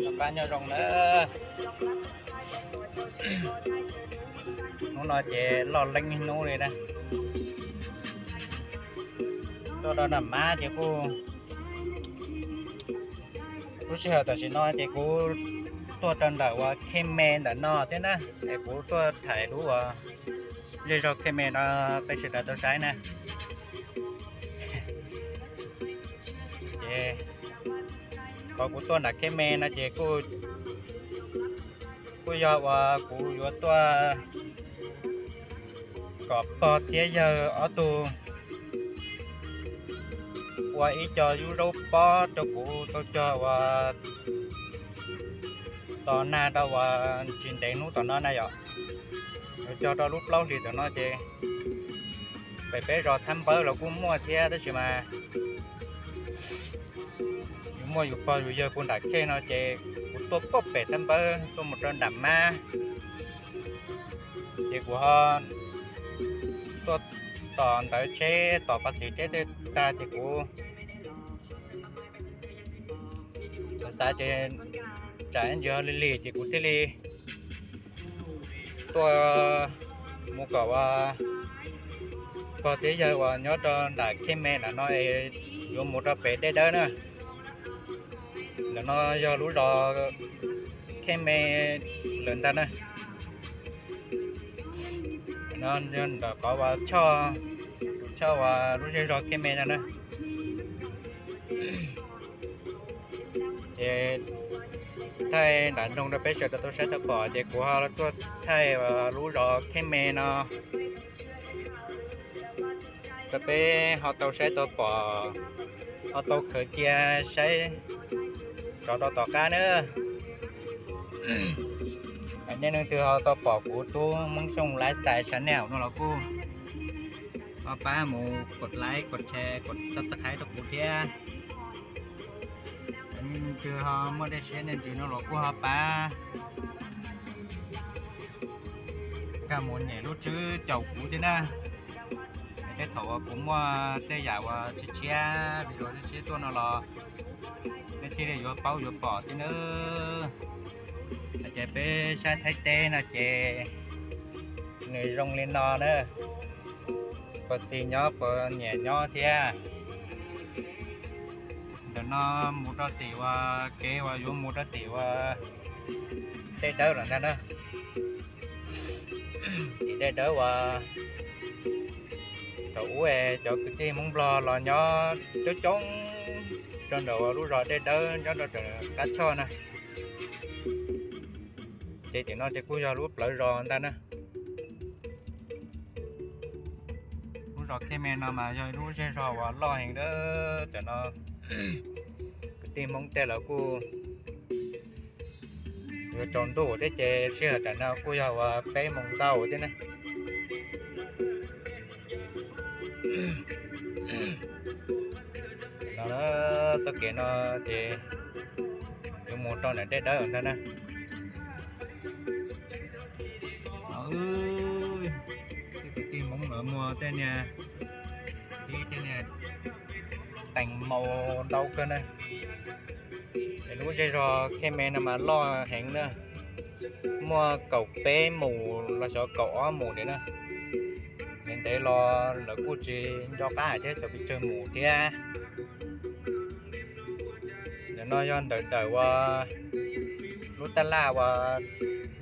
Rov qab nyob zoo na. Hnub no ces loj leeb hnub li na. Tuaj rau nram mab ces kuj, lub sij hawm tam sim no ces kuv tuaj rau ntawm uas Khe Me ntawm no thiab na, es kuv tuaj thaij lub uas zej zog Khe Me no peb sawv daws tau saib na. Ces qhov kuv tuaj nram Khe Me no ces kuj, kuj yog uas kuv yuav tuaj kom pog thiab yawg ob tug ua ib co yub zaub pob rau kuv tau cog uas tos nag rau uas tsis ntev hnub tom no na yom. Yuav cog rau lub plaub hlis tom no ces pem peb zos Thab Npawb los kuj muaj thiab tab sis mas yus muaj yus pog yus yawg puag nram khej no ces kuv tuaj pem Thab Npawb tuaj mus rau nram mab ces kuv ho tuaj tos ntawv tsheb tos pas xis tsheb tej tag ces kuv xav xav ces tsam ntsis ho lig lig ces kuv thiaj li tuaj mus kom uas pog thiab yawg uas nyob rau nram Khej Me ntawm no es yuav mus rau pem Dej Dawb na. Ntawm no yog lub zos Khej Me lawm ntag na. No yog ntawm qhov uas choj, tus choj uas lub zej zos Khej Me ntag na. Ces thaij nram nroog rau peb sawv daws tau saib tau pom ces kuv ho tuaj thaij lub zos Khej Me no rau peb ho tau saib tau pom, ho tau khaws cia saib tso rau tom qab na. Nej leej twg ho tau pom kuv tub Hmoob Xyooj Lifestyle Channel no los kuj ho pab mus kos like, kos share, kos subscribe rau kuv thiab. Nej leej twg ho muaj dej siab dej ntsws no los kuj ho pab nkag mus nyem lub tswb caum kuv thiab na. Tej thaum uas kuv muaj tej yam uas tshiab tshiab, video tshiab tshiab tuaj no los nej thiaj li yuav paub yuav pom thiab nawb. Ces peb saib Thaib teb no ces nws zoo li no na. Puas xis nyob puas nyiam nyob thiab. Ntawm no mus rau tim uas kev uas yuav mus rau tim uas Dej Dawb lawm ntag na. Tim Dej Dawb uas thaum ub es cov kwv tij Hmoob Nplog los nyob coob coob rau ntawm lub zos Dej Dawb nyob rau qab choj na. Ces tim no ces kuj yog lub plawv zos ntag na. Lub zos Khej Me no mas yog lub zej zog uas loj heev dab tam no. Kwv tij Hmoob tej los kuj yuav tsaus ntuj thiab ces sij hawm tam no kuj yog uas peb moos ntau thiab ne. No txoj kev no ces yuav mus rau ntawm Dej Dawb ntag na. Kwv tij Hmoob lawv muag tej niag, tej niag teem maus ntau kawg na. Es lub zej zog Khej Me no mas loj heev na, muaj kaum peb mus los xyov kaum ob mus li na. Ntev ntev los lawv kuj tsis nco qab hais thiab xyov pes tsawg mus thiab. Ntawm no yog ntawm dawm uas lub taj laj uas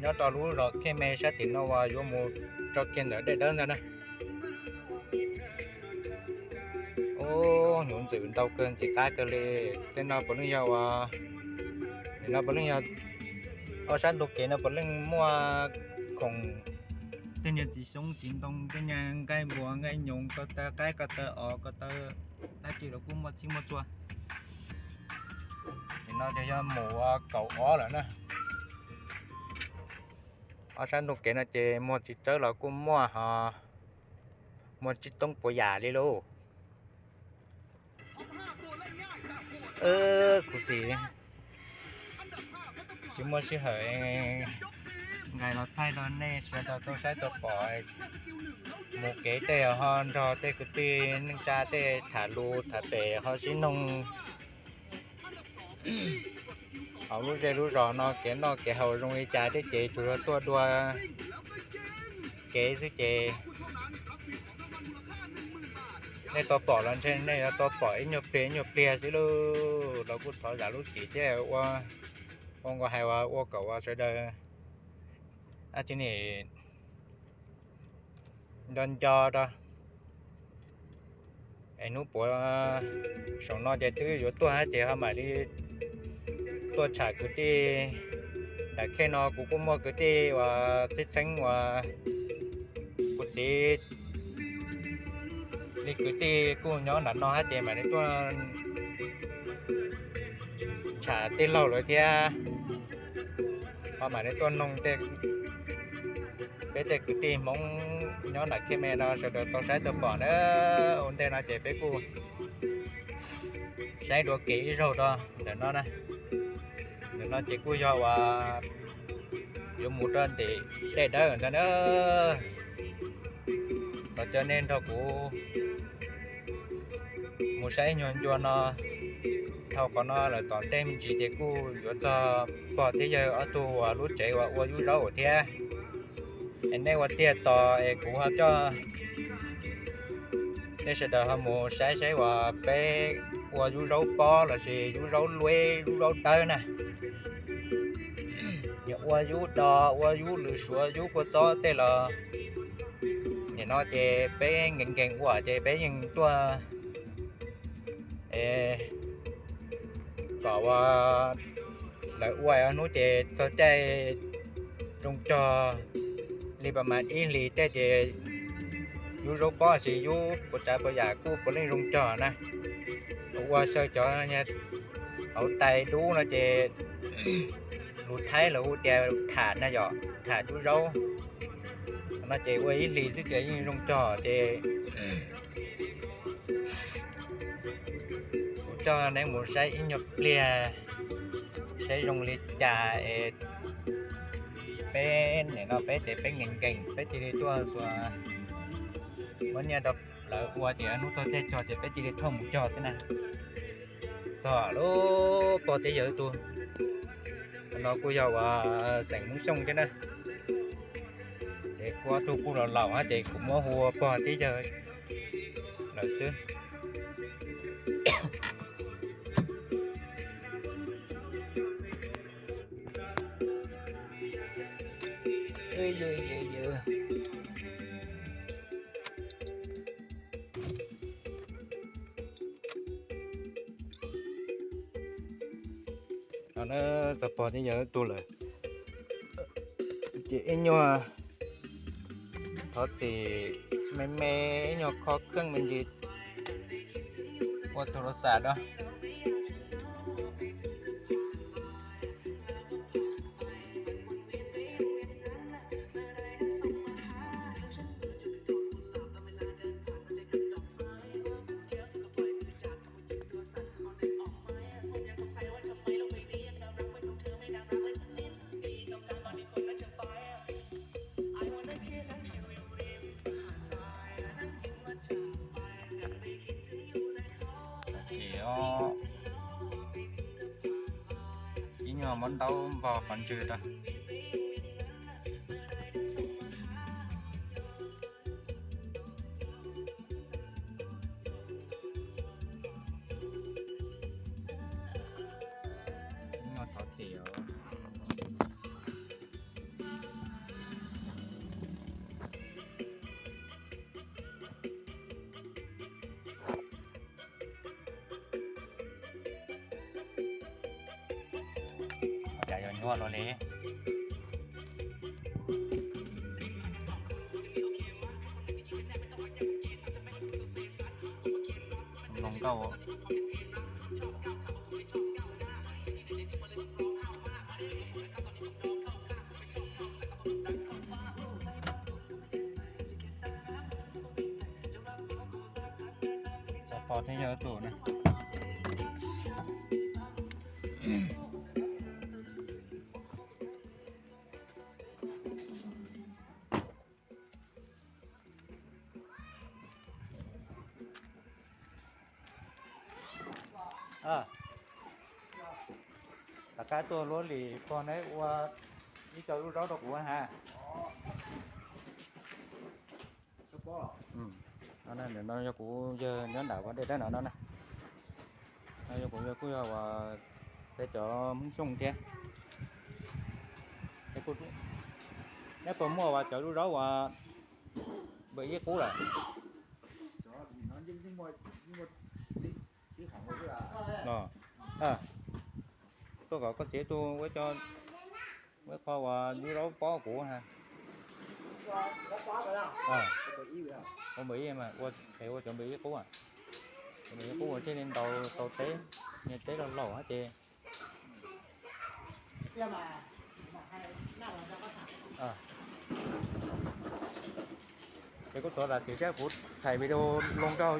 nyob rau lub zos Khej Me sab tim no uas yuav mus rau kiag ntawm Dej Dawb ntag na. Ub, hnyuv ntxwm ntau kawg ntxim qab kawg li. Tej no puav leej yog uas, nim no puav leej yog ob sab ntug kev no puav leej muaj khoom tej niag txiv xyoob txiv ntoo, tej niag nqaij npua nqaij nyoos, ko taw qaib ko taw os ko taw dab tsi los kuj muaj txhij muaj txhua. Nim no ces yog mus kaum ob lawm na. Ob sab ntug kev no ces muag txiv tsawb los kuj muaj ho, muaj tsib toob puas yam li lauj. Kuv xis tsis muaj sij hawm Hais los thaij rau nej sawv daws tau saib tau pom, mus kev tej ho nrog tej kwv tij neej tsa tej tham lus tham pem ho sib noog hauv lub zej lub zos no kev noj kev haus zoo li cas thiab ces tsuas yog tuaj dua kev xwb ces nej tau pom los ntshe nej yuav tau pom ib nyuag pliag ib nyuag pliag xwb lauj. Los kuj thov zam lub txim thiab ua, ua nkaus hais uas ua kom uas sawv daws dab tsi ne nco nco rau es hnub puav saum no ces twb yuav tuaj hab ces ho mam li tuaj tsham kwv tij. Nram khej no kuv kuj muaj kwv tij uas txheeb txheeb uas kuv txiv li kwv tij kuj nyob nram no hab ces mam li tuaj tsham tij laug lawv thiab ho mam li tuaj noog peb tej kwv tij Hmoob nyob nram khej me no sawv daws tau saib tau pom na. Ua ntej no ces peb kuj saib dua kev ib zaug rau ntawm no na. Ntawm no ces kuj yog uas yuav mus rau ntawm dej dawb ntawd na. Thov caw nej nrog kuv mus saib nyuag ncua no. Dhau qhov no lawm tom ntej me ntsis ces kuj yuav txog pog thiab yawg ob tug uas lub tsev uas ua yub zaub thiab. Es nej ua tiag tos es kuv ho coj nej sawv daws ho mus saib saib uas peb ua yub zaub pob lossis yub zaub lueb yub zaub dawb na. Yog ua yub do ua yub lws suav yub kua txob tej los nim no ces peb nkees nkees ua ces peb yeej tuaj kom ua lawv ua hnub ces txog caij zoo cog li pas mas ib hlis tej ces yub zaub pob lossis yub puas tsav puas yam kuj puav leej zoo cog na. Ua xyaw cov hauv tais dub no ces lus Thaib lawv hu tias tham na yom, tham yub zaub no ces ua ib hlis xwb ces yeej zoo cog ces kuv coj nej mus saib ib nyuag pliag saib zoo li cas es peb nim no peb ces peb nkees nkees peb cia li tuaj xuas muab nyiaj rau lawv ua ces hnub txog caij cog ces peb cia li thauj mus cog xwb na. Txog lub pog tib yawg tus no kuj yog uas xeem Hmoob Xyooj thiab na. Ces kuv ob tug kuj los laus hab ces kuv muab hu ua pog tib yawg lawm xwb. Txog pog tib yawg tus lawm ces ib nyuag thov txim me me, ib nyuag kho kheej me ntsis ua tus los xam da. Ib nyuag muab ntaub npog qhov ntswg rau. Ib nyuag thov txim os. Cas yog nyuaj luaj li. Zoo nkauj. Txog pog thiab yawg tus na. Rov qab tuaj luab lim pog neb ua ib co lub zaub rau kuv ha. No yog kuv yawg nyob nram ua dej dawb no no na. No yog kuv yawg kuj yog uas peb cov Hmoob Xyooj thiab. Neb puas muaj uas cov lub zaub uas npawm ib qub lawm? Tuaj kom koj txiv tug ua ib qho uas lub zaub pob kuv ha. Ua npawm ib mas ua, es ua cov npawm ib qub, cov npawm ib qub ua thiaj li ntaus tau teb, niag teb laug laug ces ces kuv tuav tam sim thiab kuv thaij video loo rau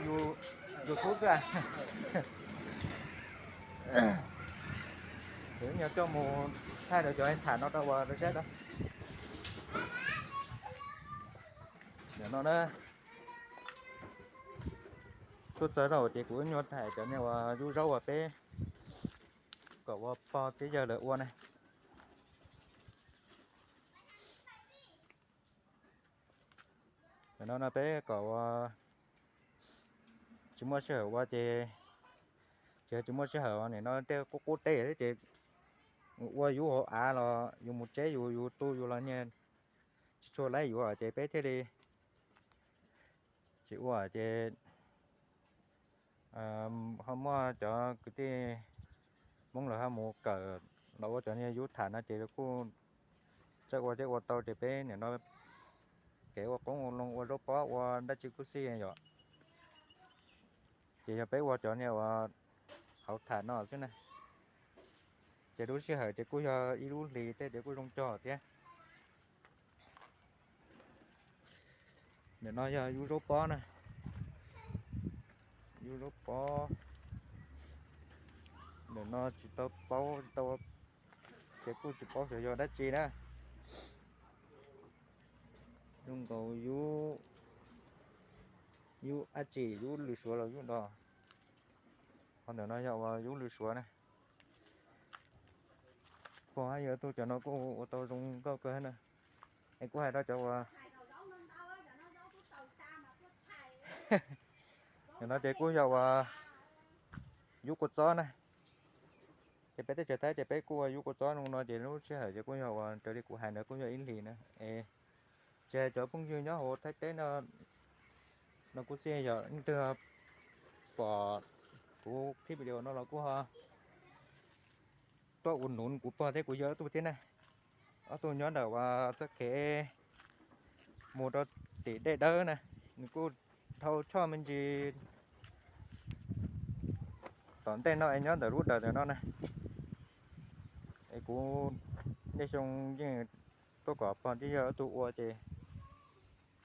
YouTube xwb. Ces nyuag coj mus thaij rau cov tham no rau uas rau saib rau. Nim no na, tuaj txog rau ces kuv nyuag thaij cov niag uas yub zaub uas peb kom ua pog thiab yawg lawv ua na. Nim no no peb kom ua tsis muaj sij hawm ua ces, tsis tsis muaj sij hawm nim no tej qub qub teb thiab ces ua yub hauv av los yus mus tseb yus, yus tu yus los niag tsis tshua laib yuav ces peb thiaj li tsis ua ces ho muaj cov kwv tij Hmoob lawv ho mus kawm los ua cov niag yub tham no ces kuj txawj ua thiab ua tau ces peb nim no kev ua qoob ua loo ua zaub pob ua dab tsi kuj xij yom. Ces yog peb ua cov niag uas hauv tham no xwb na. Ces lub sij hawm ces kuj yog ib lub hlis tej ces kuj zoo cog thiab. Nim no yog yub zaub pob na, yub zaub pob. Nim no tsis tau paub tsis tau, ces kuj tsis paub xyov yog dab tsi na. Zoo nkaus yub, yub dab tsi, yub lws suav los yub do. Qhov ntawm no yog uas yub lws suav na. Pog hab yawg tug cov no kuj ua tau zoo nkauj kawg na. Es kuj hais rau cov uas, nim no ces kuj yog uas yub kua txob na. Ces peb teb chaws Thaib ces peb kuj ua yub kua txob no ces lub sij hawm ces kuj yog uas raws li kuv hais ntawd kuj yog ib hlis na. Es tsis hais cov phooj ywg nyob hauv Thaib teb no, no kuj xij yog leej twg pom kuv clip video no los kuj ho tuaj ua nuv kuv pog thiab kuv yawg ob tug thiab na. Ob tug nyob ntawm uas txoj kev mus rau tim dej dawb na, nws kuj dhau choj me ntsis tom ntej no es nyob ntawm lub dawm ntawm no na. Es kuv niaj xyoo yeej tuaj kom pog thiab yawg ob tug ua ces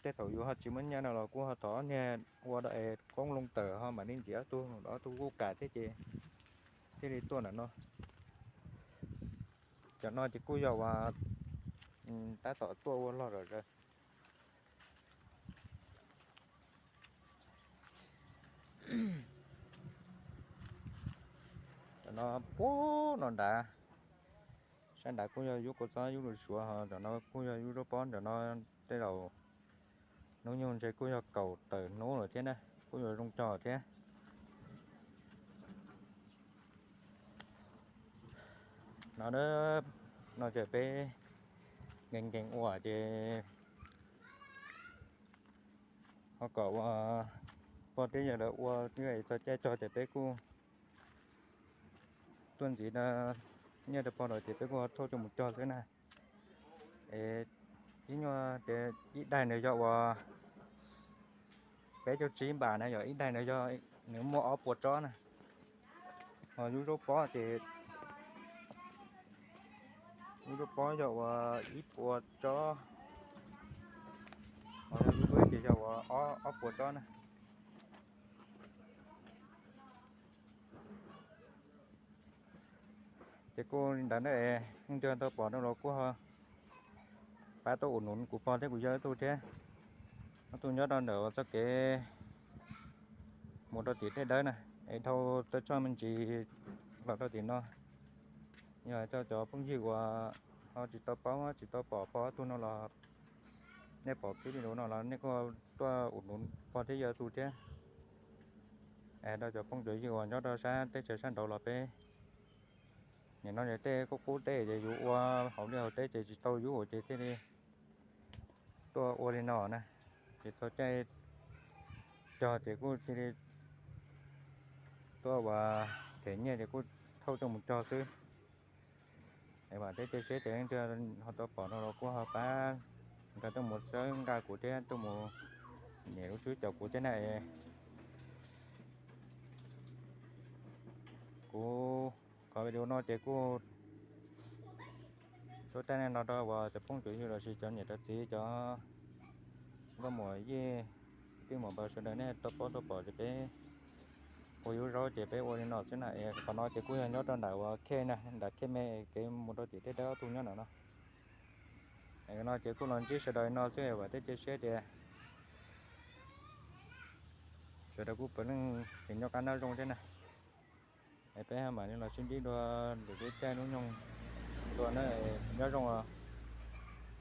tej thaum yus ho tsis muaj nyiaj no los kuj ho thov niag ua da es qoob loo tawm ho mam li ntxiv ob tug, ob tug kuj kam thiab ces thiaj li tuaj ntawm no. Cov no ces kuj yog uas tab tom tuaj ua log zom zaws. Cov no puag no nrad, sab nrad kuj yog yub kua txob yub lws suav, ho cov no kuj yog yub zaub pob, cov no tej zaum hnub nyoog ntshe kuj yog kaum tawm hnub lawm thiab na, kuj yuav zoo cog thiab. No, no ces peb nkees nkees ua ces ho kom ua pog thiab yawg lawv ua txog caij cog ces peb kuj tuaj ntxiv nyiaj rau pog lawm ces peb kuj thauj coj mus cog xwb na. Es ib nyuag ces ib daig nws yog uas peb caug tsib npam na, yog ib daig nws yog, nws muaj ob puas tsob na. Ho yub zaub pob ces, yub zaub pob yog uas ib puas tsob, ho yog yub zaub ces yog uas ob puas tsob na. Ces kuj li ntawd na, leej twg tau pom no los kuj ho pab tuaj ua nuv kuv pog thiab kuv yawg ob tug thiab. Ob tug nyob rau ntawm txoj kev mus rau tim Dej Dawb na, es dhau tawb tshoj me ntsis los rau tim no. Yog coj cov phooj ywg uas ho tsis tau paub tsis tau pom pog ob tug no los nej pom clip video no los nej kuj tuaj ua nus pog thiab yawg tug thiab. Es rau cov phooj cov ywg uas nyob rau sab teb chaws sab nraud los peb, nim no ces tej qub qub teb ces yus ua hauv liaj hauv teb ces tsis tau yub ces thiaj li tuaj ua li no na. Ces txog caij cog ces kuj cia li tuaj ua them nyiaj ces kuj thauj tuaj mus cog xwb. Es vam thiab cia siab tias leej twg ho tau pom no los kuj ho pab nkawd tuaj mus txhawb nqa kuv thiab tuaj mus nias lub tswb caum kuv thiab na. Kuv qhov video no ces kuj tuaj thaij no rau uas cov phooj cov ywg los sis cov niam cov txiv cov nkauj muam yij tij muam npawg sawv daws nej tau paub tau pom ces peb ua yub zaub ces peb ua li no xwb na. Es qhov no ces kuj yog nyob rau nram uas Khej na, nram Khej me kev mus rau tim Dej Dawb ob tug nyob nram no. Es no ces kuj los ntsib sawv daws li no xwb, vam thiab cia siab tias sawv daws kuj puav leej tseem nyob qab nyob zoo thiab na. Es peb mam li los sib ntsib dua lwm lub caij lub nyoog dua na, nyob zoo os.